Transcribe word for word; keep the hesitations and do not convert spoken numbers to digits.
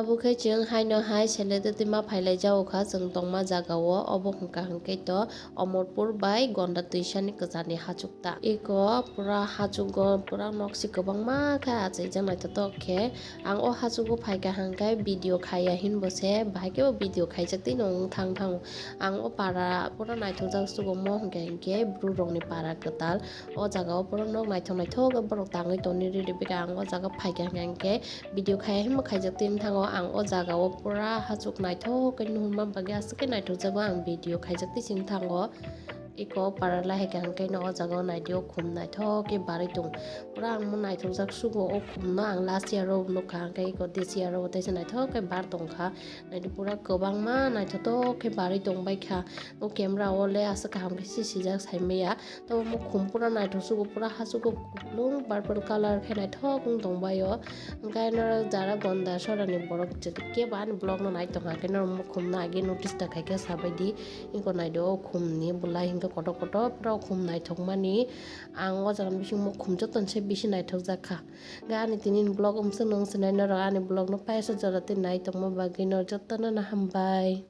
Abo khe chwng haino hai sele de twima phailai jao kha chwng tongma jaga o, obo hwnkha hwnkhe to Omorpur bai Gonda Twisani kwchani hachuk ta. Eko pura hachugo, pura nok si kwbangma khe achaijak naithotok khe. Ang o hachugo phaikha hwnkhe video khaiya hinbo se, bahai khe bo video khaijak twi nung thang thango. Ang o para pura naithokjak sugo mo hwnkhe hwnkhe bru rokni para kwtal. O jaga o pura nok naithok naithok borok tangwi tongni riri bika ang o jaga phaikha hwnkhe hwnkhe video khaiya hinbo khaijak twi thango. Ang o jaga o pura hachuk naithok khe nuhurma bagwi aswk khe naithokjago ang video khaijak twi sing thango. Eko paralai hai khe hwnkhe no o jaga o naidi o khum naithok khe barwi tong. Pura ang mo naithokjak sugo o khum no ang last year o nukha hwnkhe eko this year o teisa naithok khe bar tongkha. Naidi pura kwbangma naithotok khe barwi tongbaikha. O camera o le aswk kaham khe se sijak saimaya. Tamo mo khum pura naithok sugo pura hachuk o kuplung purple colour khe naithok wng tongbaio. Hwnkhe norok jara Gonda sorani borok je kebo ani vlog no nai tongkha hwnkhe norok mo khum no age notice ta khaikhe sabaidi. Eko naidi o khum ni bwlai hwnkhe kotor kotor pura o khum naithokmani. Ang o jaga ni bisingo khum joto ni se bisi naithokjak kha. Hwnkhe ani tini ni vlog umsuk no wng sinai norok ani vlog no paisa jora twi nai tongma bagwi no joto no no hambai.